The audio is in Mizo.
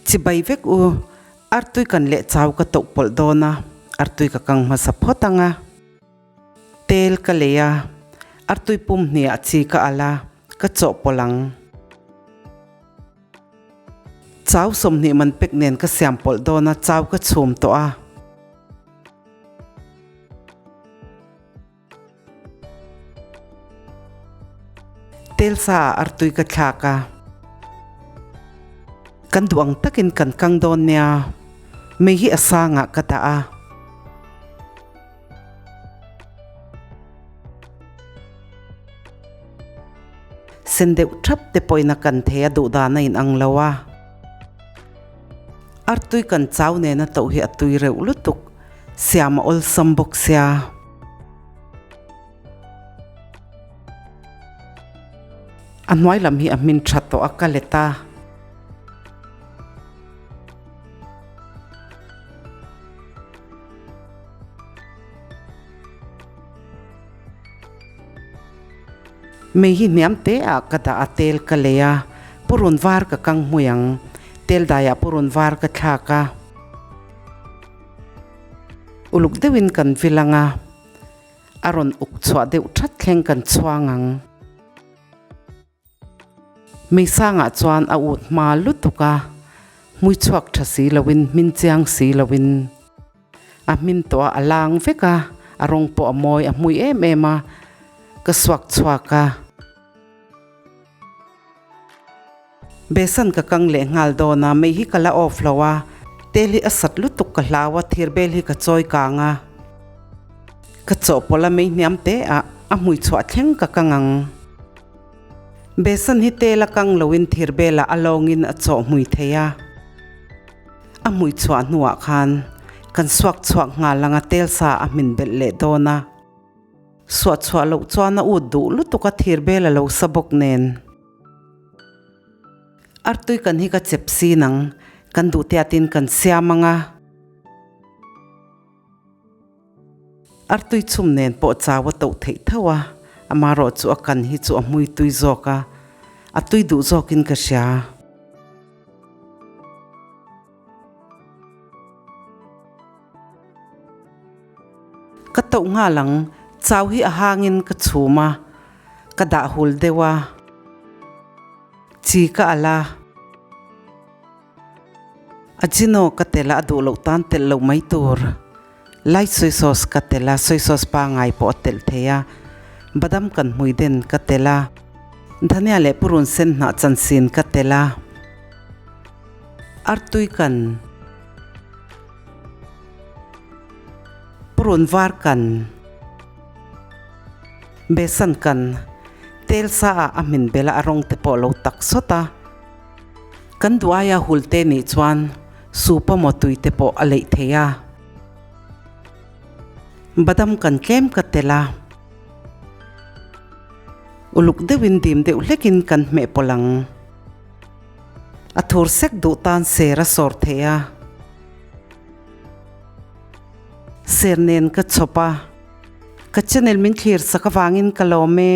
Chibai vek u, artui kan leh chau ka toh pawlh dawn a, artui ka kang hmasa phawt ang a. Tel ka lei a, artui pum hniah chi ka al a, ka chawh pawlh ang. Chau 20 man pek nen ka siam pawlh dawn a, chau ka chhum tawh a. Telsa ah artui ka thlak a, kan duh ang takin kan kang dawn nia, mei hi a sangah ka dah a. Sen deuh thap te pawhin a kan thei a duh dan a inang lo a. Artui kan chau nena toh hi a tui reuh lutuk, siam a awlsam bawk sia. A hnuai lam hi a hmin tha tawh a ka let a. Mei hi hniam te ah ka dah a tel ka lei a, purun var ka kang hmui ang, tel daiah purun var ka thlak a. Uluk deuhin kan vil ang a, a rawn uk chhuah deuh that thleng kan chhuang ang. Meisangah chuan a ut hma lutuk a, hmui chhuak tha si loin hmin chiang si loin a hmin tawh a, a lang vek a, a rawng pawh a mawi a hmui em em a, ka suak chhuak a. Besan ka kang leh nghal dawn a, mei hi ka la off lo a, tel hi a sat lutuk ka hlau a, thir bel hi ka chawi kang a, ka chawhpawlh a mei hniam te ah a hmui chhuah thleng ka kang ang. Besan hi tel a kang loin thir belah a lawngin a chawh hmui thei a, a hmui chhuah hnuah khan kan suak chhuak nghal ang a, tel sa a hmin belh leh dawn a. Suah chhuah loh chuan a ut duh lutuk a, thir bel a lo sa bawk nen. Artui kan hi ka chep si nang, kan duh te atin kan siam ang a. Artui chhum nen pawh chau a toh theih tho a, amarawh chu a kan hi chu a hmui tui zawk a, a tui duh zawkin ka hria. Ka toh nghal ang, chau hi a hangin ka chhum a, ka dah hul deuh a, chi ka al a, Ajino ka tel a, a duh loh tan telh loh mai tur, light soy sauce ka tel a, soy sauce pangai pawh a telh thei a, badam kan hmui den ka tel a, dhania leh purun sen hnah chansin ka tel a, artui kan. Purun var kan, besan kan, tel sa ah a hmin bel a a rawng te pawh lo tak sawt a. Kan duh aia hul te nih chuan soup emaw tui te pawh a leih thei a. Badam kan tlem ka tel a. Uluk deuhin dim deuh hlekin kan hmeh pawlh ang. A thur sek duh tan ser a sawr thei a. Ser nen ka chhawp a. Ka channel min thlir sak avangin ka lawm e.